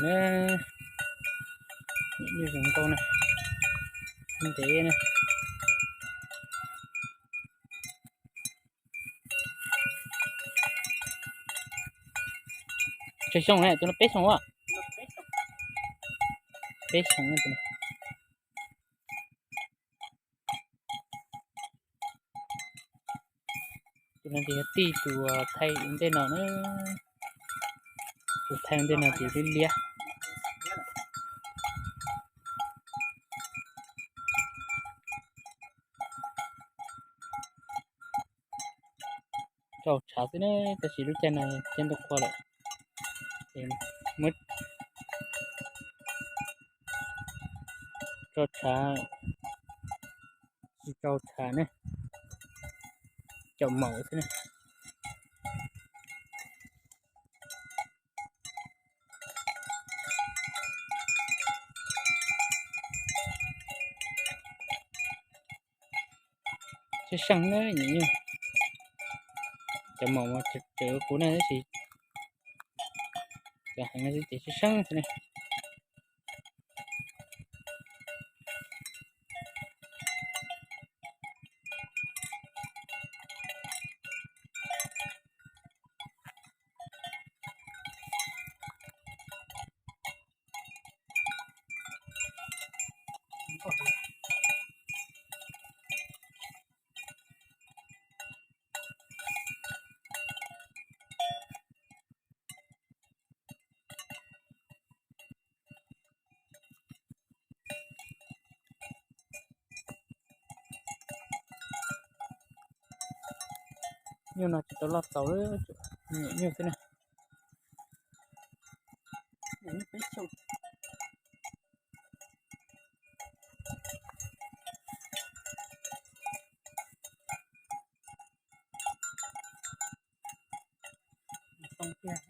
Nyuj zoo nkauj na, ntev na. Tsawg xyoo na, tus no peb xyoo a? Peb xyoo na tus no. Tus no ces yog tij tus thaij ntej no na. Tus thaij ntej no ces liab liab. Rau tshav xwb ne, tab sis lub caij no caij ntuj qhua lawm. Muab rau tshav, tsis rau tshav ne, caum maum xwb ne. Tsheb seej na, cov maum mas tseem ua kuv na tab sis cov heev no xwb ces tsheb seej xwb ne. Nyuj no tsis tau loj txaus, nyuam nyuj xwb na. Too tiag,